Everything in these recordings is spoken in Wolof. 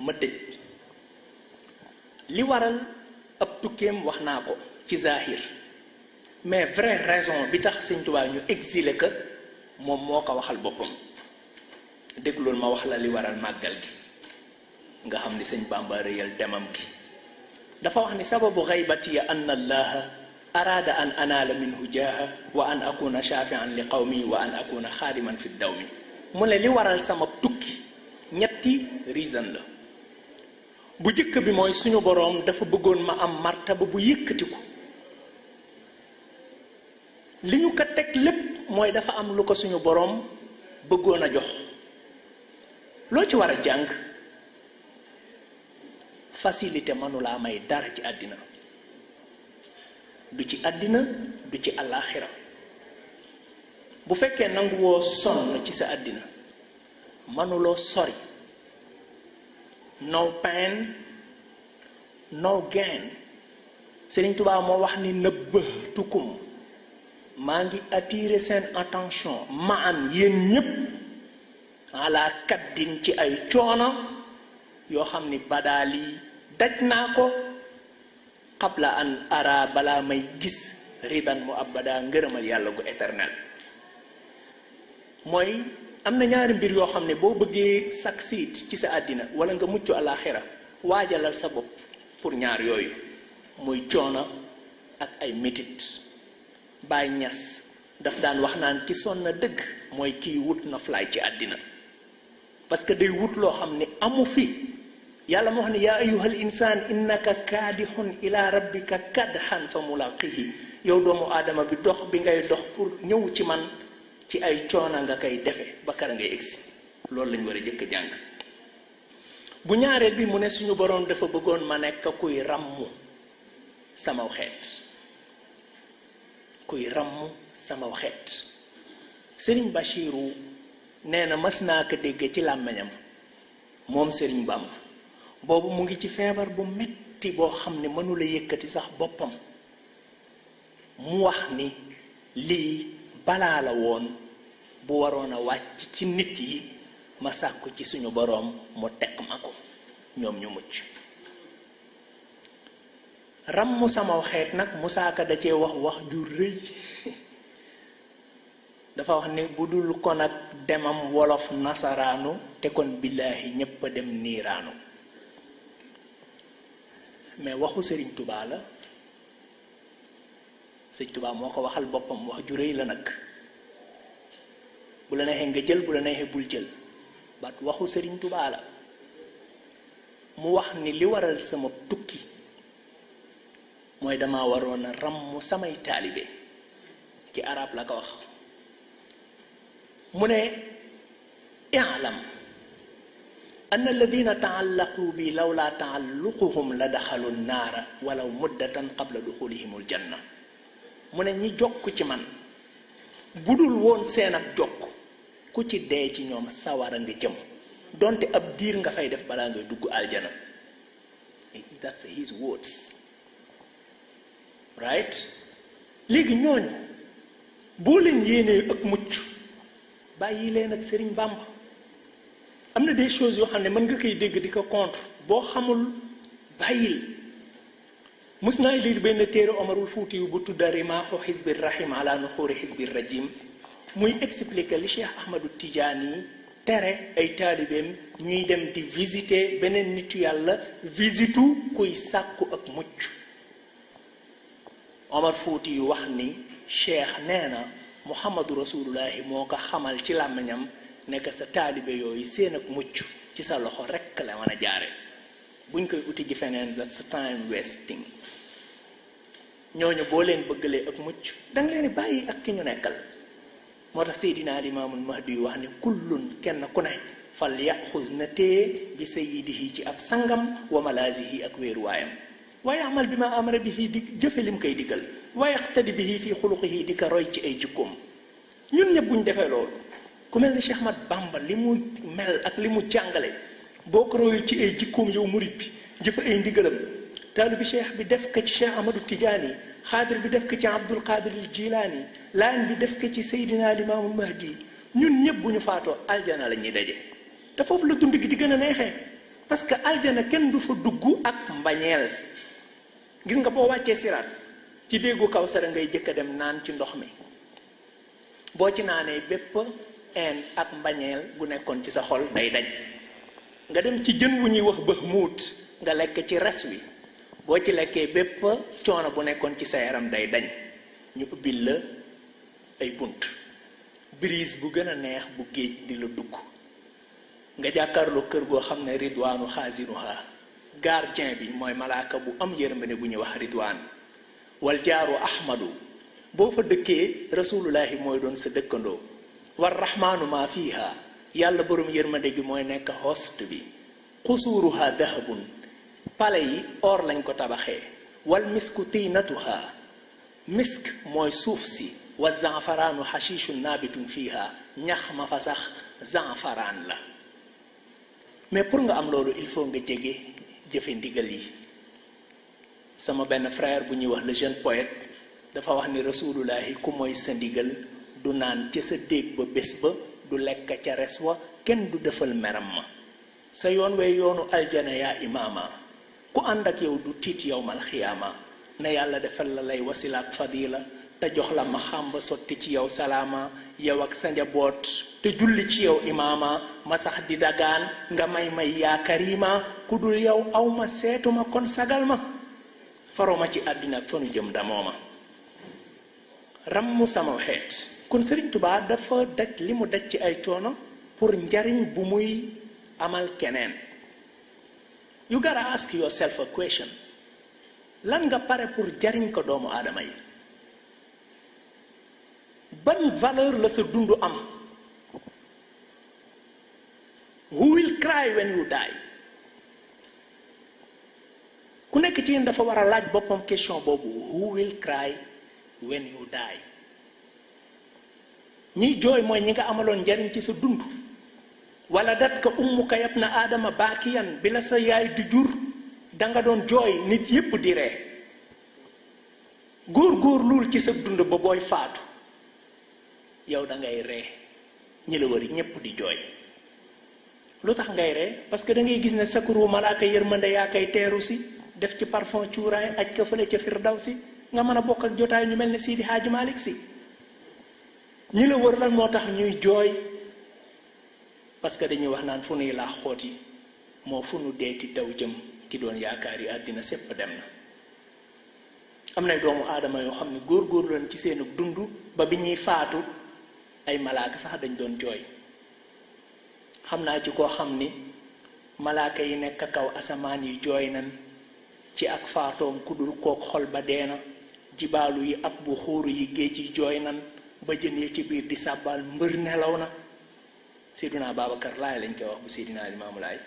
ma tëj li waral ab tukkeem wax naa ko ci zahir mais vraie raison bi tax Sëñ Tuubaa ñu exilé que moom moo ko waxal boppam. déglool ma wax la li waral màggal gi nga xam ni Sëñ Bàmba réyal demam gi dafa wax ni sababu xaybatiya an allaha araada an anaala minhu jaaha wa an akuna shafian li qawmi wa an akuna xaadiman fi dawmi mu ne li waral sama tukki ñetti reason la. bu jëkk bi mooy suñu boroom dafa bëggoon ma am martaba bu yëkkatiku. li ñu ko teg lépp mooy dafa am lu ko suñu boroom bëggoon a jox. loo ci war a jàng facilité mënulaa may dara ci àddina du ci àddina du ci àllaaxira bu fekkee nanguwoo sonn ci sa àddina mënuloo sori. no pain no gain. Sëriñ Tuubaa moo wax ni nëbbatukum maa ngi attirer seen attention ma am yéen ñépp ala kaddin ci ay coono yoo xam ni badaal yi daj naa ko qabla an ara balaa may gis ridan mu abada ngërëmal yàlla gu éternel. mooy am na ñaari mbir yoo xam ne boo bëggee succeed ci sa àddina wala nga mucc alaxira waajalal sa bopp pour ñaar yooyu muy coono ak ay métit. Baay Ñas daf daan wax naan ki sonn na dëgg mooy kiy wut na fly ci àddina parce que day wut loo xam ne amu fi. yàlla moo xam ne yaa ayyuhal insaan innaka kaadixun ila rabbika kadhan fa mulaqihi yow doomu aadama bi dox bi ngay dox pour ñëw ci man ci ay coona nga koy defe ba kara ngay egsi. loolu lañ war a jëkk jàng. bu ñaareel bi mu ne suñu boroom dafa bëggoon ma nekk kuy ràmmu sama xeet. kuy ràmm sama xeet. Sëriñ Bachiru nee na mas naa ko dégg ci làmmiñam moom Sëriñ Bàmba boobu mu ngi ci feebar bu metti boo xam ne mënula yëkkati sax boppam mu wax ni lii balaa la woon bu waroon a wàcc ci nit yi ma sàkku ci suñu boroom mu teg ma ko ñoom ñu mucc. ràmm sama xeet nag Musaa Ka da cee wax ju rëy dafa wax ni bu dul kon ak demam wolof nasaraanu te kon billaahi ñépp a dem niiraanu. mais waxu Sëriñ Tubaa la. Sëriñ Tubaa moo ko waxal boppam wax ju rëy la nag bu la neexee nga jël bu la neexee bul jël baat waxu Sëriñ Tubaa la. mu wax ni li waral sama tukki mooy dama waroon a ràmm samay taalibe ci arab la ko wax. mu ne i'lam anna alladina taallaqu bi lawla taalluquhum la daxalu naara walaw muddatan qabla duxulihim aljanna. mu ne ñi jokk ci man budul woon seen ak jokk ku ci dee ci ñoom sawara nga jëm donte ab diir nga fay def balaa ngay dugg aljana. That's his words. Right? léegi ñooñu boo leen yéenee ak mucc bàyyi leen ak Sëriñ Bàmba. am na des choses yoo xam ne mën nga koy dégg di ko contre boo xamul bàyyil. mus naa liir benn téere Omarul Fuuti bu tudda Rimaaxu Xisbi Rahim ala nuxuuri Xisbi Rajim muy expliquer li Cheikh Ahmadu Tijaani tere ay taalibeem ñuy dem di visiter beneen nitu yàlla visitu kuy sàkku ak mucc. Omar Fuuti yu wax ni Cheikh nee na Muhammadu Rasulullahi moo ko xamal ci làmmiñam nekk sa taalibe yooyu seen ak mucc ci sa loxo rekk la mën a jaare buñ koy uti ji feneen that's time wasting. ñooñu boo leen bëggalee ak mucc danga leen bàyyi ak ki ñu nekkal. moo tax Seydina Limaamul Mahdi yu wax ne kullun kenn ku ne fal yaxuz na téye bi sayyidihi ci ab sangam wa malaasihi ak wéeruwaayam waaye amal bi ma amara bihi di jëfe lim koy digal waaye iqtadi bihi fii xuluqihi di ko roy ci ay jikkoom. ñun ñëpp buñ defee loolu ku mel ni Cheikh Ahmad Bamba li mu mel ak li mu jàngale boo ko roy ci ay jikkoom yow murit bi jëfe ay ndigalam. taalibi cheikh bi def ko ci Cheikh Ahmadou Tidiane xaadir bi def ko ci Abdul Qadir al Jilaani laan bi def ko ci Seydina Limaamul Mahdi ñun ñëpp bu ñu faatoo aljana la ñuy daje te foofu la dund gi di gën a neexee parce que aljana kenn du fa dugg ak mbañeel. gis nga boo wàccee siraat ci déggu Kawsara ngay jëkk a dem naan ci ndox mi, boo ci naanee bépp een ak mbañeel bu nekkoon ci sa xol day dañ. nga dem ci jën wu ñuy wax Bahmuut nga lekk ci res wi, boo ci lekkee bépp coono bu nekkoon ci sa yaram day dañ. ñu ubbil la ay bunt, brise bu gën a neex bu géej di la dugg, nga jàkkaarloo kër goo xam ne ridwaanu xaasinuha, gardien bi mooy malaaka bu am yërmande bu ñuy wax ridwaan. wal jaaru ahmadu, boo fa dëkkee rasulullahi mooy doon sa dëkkandoo. war rahmaanu maa fiiha, yàlla borom yërmande gi mooy nekk host bi. xusuuruha dahabun, pale yi or lañ ko tabaxee. wal misku tiinatuha, misk mooy suuf si. wa zanfaraanu xashiishun naabitun fiiha, ñax ma fa sax zanfaraan la. mais pour nga am loolu il faut nga jege jëfe ndigal yi. sama benn frère bu ñuy wax le jeune poète dafa wax ni rasulullahi ku mooy sa ndigal du naan ca sa déeg ba bés ba, du lekk ca res wa, kenn du defal meram ma. sa yoon wey yoonu aljana yaa imaama, ku ànd ak yow du tiit yowmal xiyaama. na yàlla defal la lay wasilaak fadila, te jox la ma xàmba sotti ci yow salaama, yow ak sa njaboot te julli ci yow imaama. ma sax di dagaan nga may yaa karima, ku dul yow aw ma seetuma kon sagal ma. faroma ci àddina ak fanu jëm damoo ma. rammu sama xeet. kon Sëriñ Tuubaa dafa daj li mu daj ci ay coono pour njariñ bu muy amal keneen. you gotta ask yourself a question. lan nga pare pour jariñ ko doomu aadama yi? ban valeur la sa dund am? who will cry when you die? ku nekk ci yéen dafa war a laaj boppam question boobu. who will cry when you die? ñiy jooy mooy ñi nga amaloon njariñ ci sa dund. wala dat ka ummuka yabna aadama baakiyan, bi la sa yaay di jur danga doon jooy nit yépp di ree. góor luul ci sa dund ba booy faatu yow dangay ree, ñi la wër ñépp di jooy. lu tax ngay ree? parce que da ngay gis ne sakuru malaaka yërmande yaa koy teeru si, def ci parfum cuuraay aj ka fële ca firdawsi, nga mën a bokk ak jotaay ñu mel ne Sidi Hadji Malick si. ñi la wër lan moo tax ñuy jooy? parce que dañuy wax naan fu nuy laax xoot yi moo fu nu deeti daw jëm, ki doon yaakaar yi àddina sépp dem na. am nay doomu aadama yoo xam ne góorgóorlu leen ci seenu dund ba bi ñuy faatu ay malaaka sax dañ doon jooy. xam naa ci koo xam ni malaaka yi nekk kaw asamaan yi jooy nan ci ak faatoom, ku dul kook xol ba deena. jibaalu yi ak bu xuuru yi géej yi jooy nan ba jën ya ci biir di sàbbaal, mbër nelaw na. Seydina Babacar Laay lañ koy wax bu Seydina Limaamu Laay.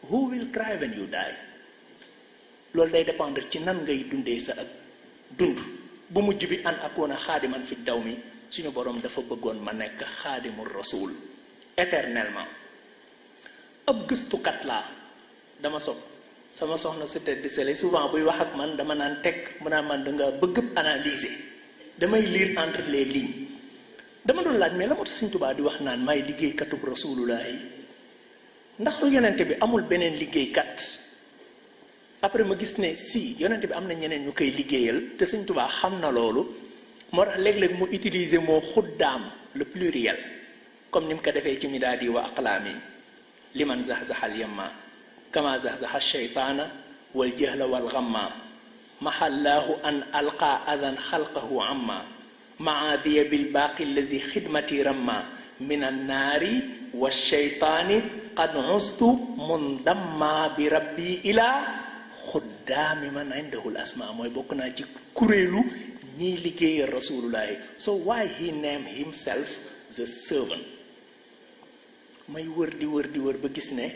who will cry when you die? loolu day dépendre ci nan ngay dundee sa ak dund. bu mujj bi an akoona xaadiman fi daw mi, suñu borom dafa bëggoon ma nekk xaadimul rasul éternellement. ab gëstukat laa, dama sob sama soxna su tedd sele souvent buy wax ak man dama naan teg mu naa man danga bëgg analyser, damay lire entre les lignes. dama doon laaj mais la moo tax Sëriñ Tuubaa di wax naan may liggéeykatub rasulullahi, ndax yonente bi amul beneen liggéeykat? après ma gis ne si yonente bi am na ñeneen ñu koy liggéeyal te Sëriñ Tuubaa xam na loolu, moo tax léeg-léeg mu utiliser moo xuddaam le pluriel, comme ni mu ko defee ci midaadi wa aqlaami liman zahzahal yamma kama zahzaha shaytaana wal jahla wal ghamma mahallaahu an alqa adan xalqahu amma maadiya bil baaqi allazi xidmati ramma min annaari wa shaytaani qad ustu mundamma bi rabbi ila xuddaami man indahul asma. mooy bokk naa ci kuréelu ñiy liggéeyal rasulullahi. so why he named himself the servant? may wër di wër ba gis ne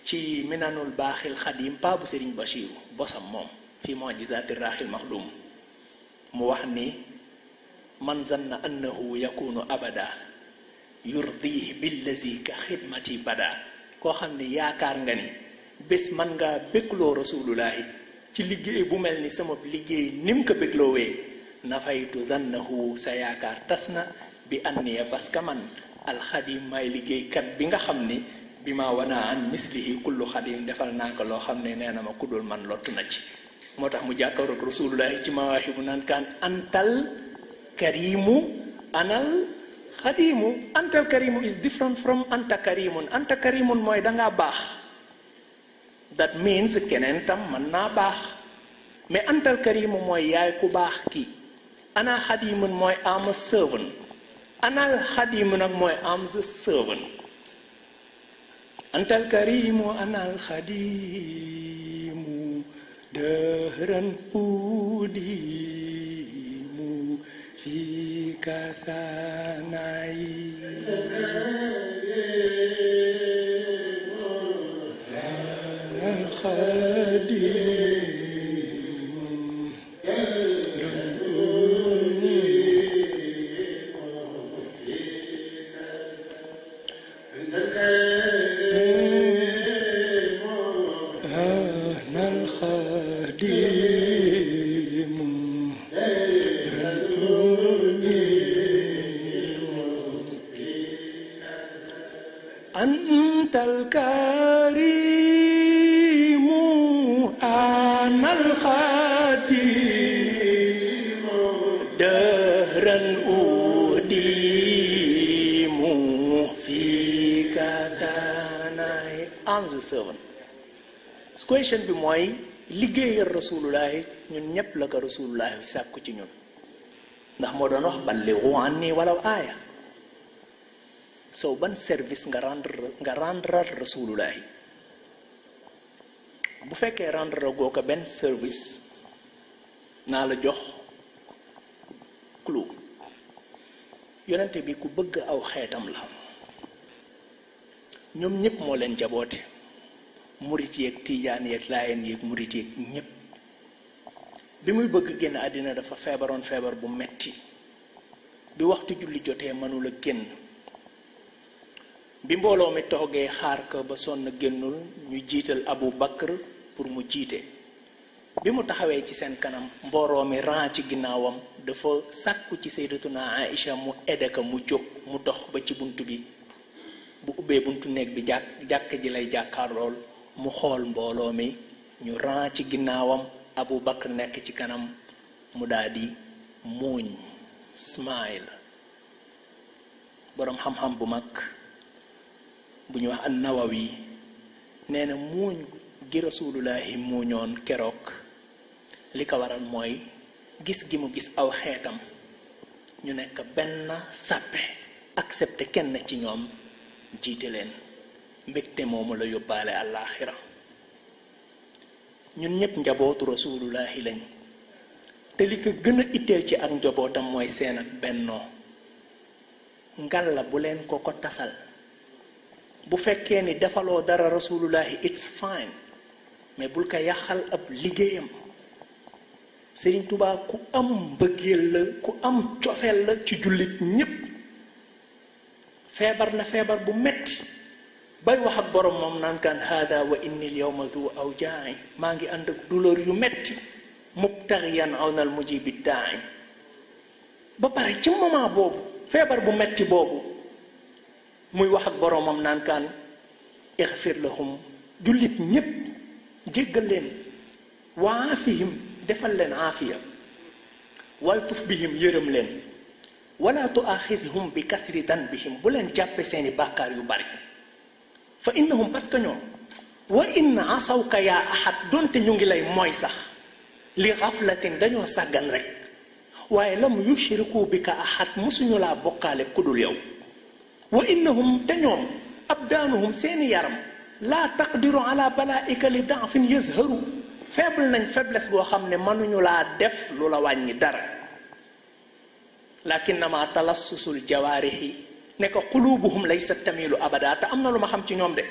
ci minanul baaxil xadim pa bu Serigne Bachiru bosam moom fii mu'jizaati raaxil maxdum mu wax ni man zanna annahu yakunu abada yurdihi billazi ka xidmati bada. koo xam ne yaakaar nga ni bés man ngaa bégloo rasulullahi ci liggéey bu mel ni sama liggéey nim ko bégloowee, nafaytu zannahu, sa yaakaar tas na bi anniya parce que man alxadim may liggéeykat bi nga xam ni bi ma wana an mislihi kullu xadim defal naa ko loo xam ne nee na ma kuddul man lottu na ci moo tax mu jàkkaaroog rasulullahi ci mawaahibu naan kaan antal karimu anal xadimu. Antal karimu is different from anta karimun. Anta karimun mooy dangaa baax, that means keneen tam mën naa baax, mais antal karimu mooy yaay ku baax ki. Ana xadimun mooy am a servant. Anal xadimu nag mooy am the servant. Antal karimu anal xadimu dëhran udimu fi kathanai anal xadimu dëhran antal karimu anal khadimu dahran udimu fika sanai. I'm the servant. Question bi mooy liggéeyal rasulullahi ñun ñépp la ko rasulullahi sàkku ci ñun, ndax moo doon wax ballighu anni walaw aaya. So ban service nga rendre rasulullahi. Bu fekkee rendre goo ko benn service, naa la jox clou. Yonente bi ku bëgg aw xeetam la, ñoom ñépp moo leen jaboote, murit yeeg tiijaan yeeg laayeen yeeg murit yeeg ñépp. bi muy bëgg génn àddina dafa feebaroon feebar bu metti, bi waxtu julli jotee mënula génn. bi mbooloo mi toogee xaar ko ba sonn génnul, ñu jiital Abu Bakr pour mu jiite. bi mu taxawee ci seen kanam, mbooloo mi ran ci ginnaawam, dafa sàkku ci sayyidatuna Aïcha mu aide ko mu jóg, mu dox ba ci bunt bi. bu ubbee buntu néeg bi jàkk ji lay jàkkaarlool, mu xool mbooloo mi, ñu ran ci ginnaawam, Abu Bakr nekk ci kanam, mu daldi muuñ, smile. boroom xam-xam bu mag bu ñu wax an-Nawawi nee na muuñ gi rasulullahi muuñoon keroog li ko waral mooy gis gi mu gis aw xeetam ñu nekk benn sàppe, accepté kenn ci ñoom jiite leen. mbégte moomu la yóbbaale àllaaxira. ñun ñépp njabootu rasulullahi lañ, te li ko gën a itteel ci ak njabootam mooy seen ak bennoo. ngal la bu leen ko tasal. bu fekkee ni defaloo dara rasulullahi it's fine, mais bul ko yàqal ab liggéeyam. Sëriñ Tuubaa ku am mbëggeel la, ku am cofeel la ci jullit ñépp. feebar na feebar bu metti bay wax ak borom moom naan kaan hada wa inni al yawma du awjaa'i, maa ngi ànd ak douleur yu metti, mubtaghiyan awnal mujibi daa'i. ba pare ci moment boobu, feebar bu metti boobu, muy wax ak boromam naan kaan ixfir lahum, jullit ñépp jéggal leen, wa aafihim, defal leen aafiya, waltuf bihim, yërëm leen, wala tuaxizhum bi kathri danbihim, bu leen jàppe seeni bàkkaar yu bari. fa innahum, parce que ñoom, wa in asawka yaa ahad, donte ñu ngi lay mooy sax, li xaflatin, dañoo sàggan rek, waaye lam yushriku bika ahad, musuñu laa bokkaale kudul yow. wa innahum, te ñoom, abdaanuhum, seeni yaram, laa taqdiru ala balaika li daafin yazharu, faible nañ faiblesse goo xam ne mënuñu laa def lu la wàññi dara. lakinnama talassusul jawaarihi, ne ko qulubuhum laysa tamilu abada. te am na lu ma xam ci ñoom de,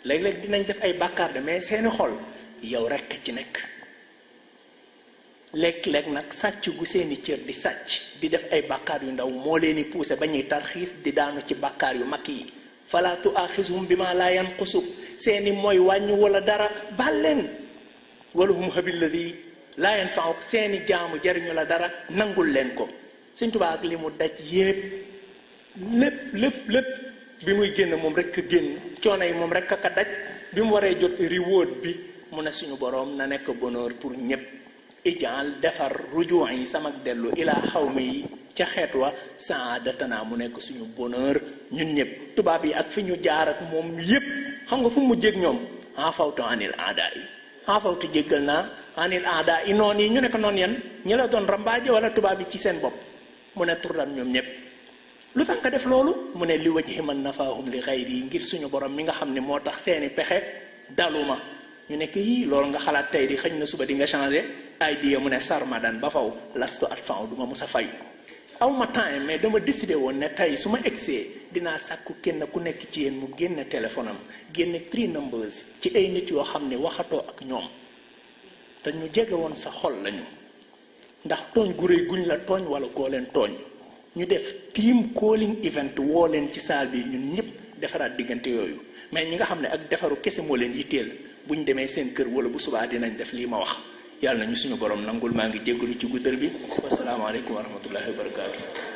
léeg-léeg dinañ def ay bàkkaar de, mais seeni xol yow rekk ci nekk. léeg-léeg nag sàcc gu seeni cër di sàcc, di def ay bàkkaar yu ndaw moo leen di poussé ba ñuy tarxiis di daanu ci bàkkaar yu mag yi. fala tuaxizhum bima la yanqusuk, seeni mooy wàññi wala dara, baal leen. walahum habil ladi la yanfauk, seeni jaamu jariñu la dara, nangul leen ko. Sëñ Tuubaa ak li mu daj yépp, lépp bi muy génn moom rek a génn coono yi moom rek a daj bi mu waree jot reward bi mu ne suñu boroom na nekk bonheur pour ñëpp ijaal defar rujuwa yi sama dellu ilaa xawmi yi ca xeet wa saadatana mu nekk suñu bonheur ñun ñëpp tubaab yi ak fi ñu jaar ak moom yépp xam nga fu mu mujjee ak ñoom afawtu anil aada yi afawtu jéggal naa anil aada yi noon yi ñu ne ko noon yan ñi la doon rambaaje wala tubaab yi ci seen bopp mu ne turlan ñoom ñëpp lu tax nga def loolu mu ne li wajhi man nafaahum li xayri ngir suñu borom mi nga xam ne moo tax seeni pexe daluma ñu nekk yii loolu nga xalaat tey di xëñ na suba di nga changé ay diya mu ne sarmadan ba faw lastu at faw du ma mus a fay aw ma temps mais dama décidé woon ne tey su ma egsee dinaa sàkku kenn ku nekk ci yéen mu génne téléphone am génne 3 numbers ci ay nit yoo xam ne waxatoo ak ñoom te ñu jege woon sa xol lañu ndax tooñ gu rëy guñ la tooñ wala koo leen tooñ ñu def team calling event woo leen ci saal bi ñun ñëpp defaraat diggante yooyu mais ñi nga xam ne ak defaru kese moo leen yitteel bu ñu demee seen kër wala bu subaa dinañ def lii ma wax yàlla na ñu suñu borom nangul maa ngi jéggalu ci guddal bi wasalaamaaleykum wa rahmatullahi wa barakaatu.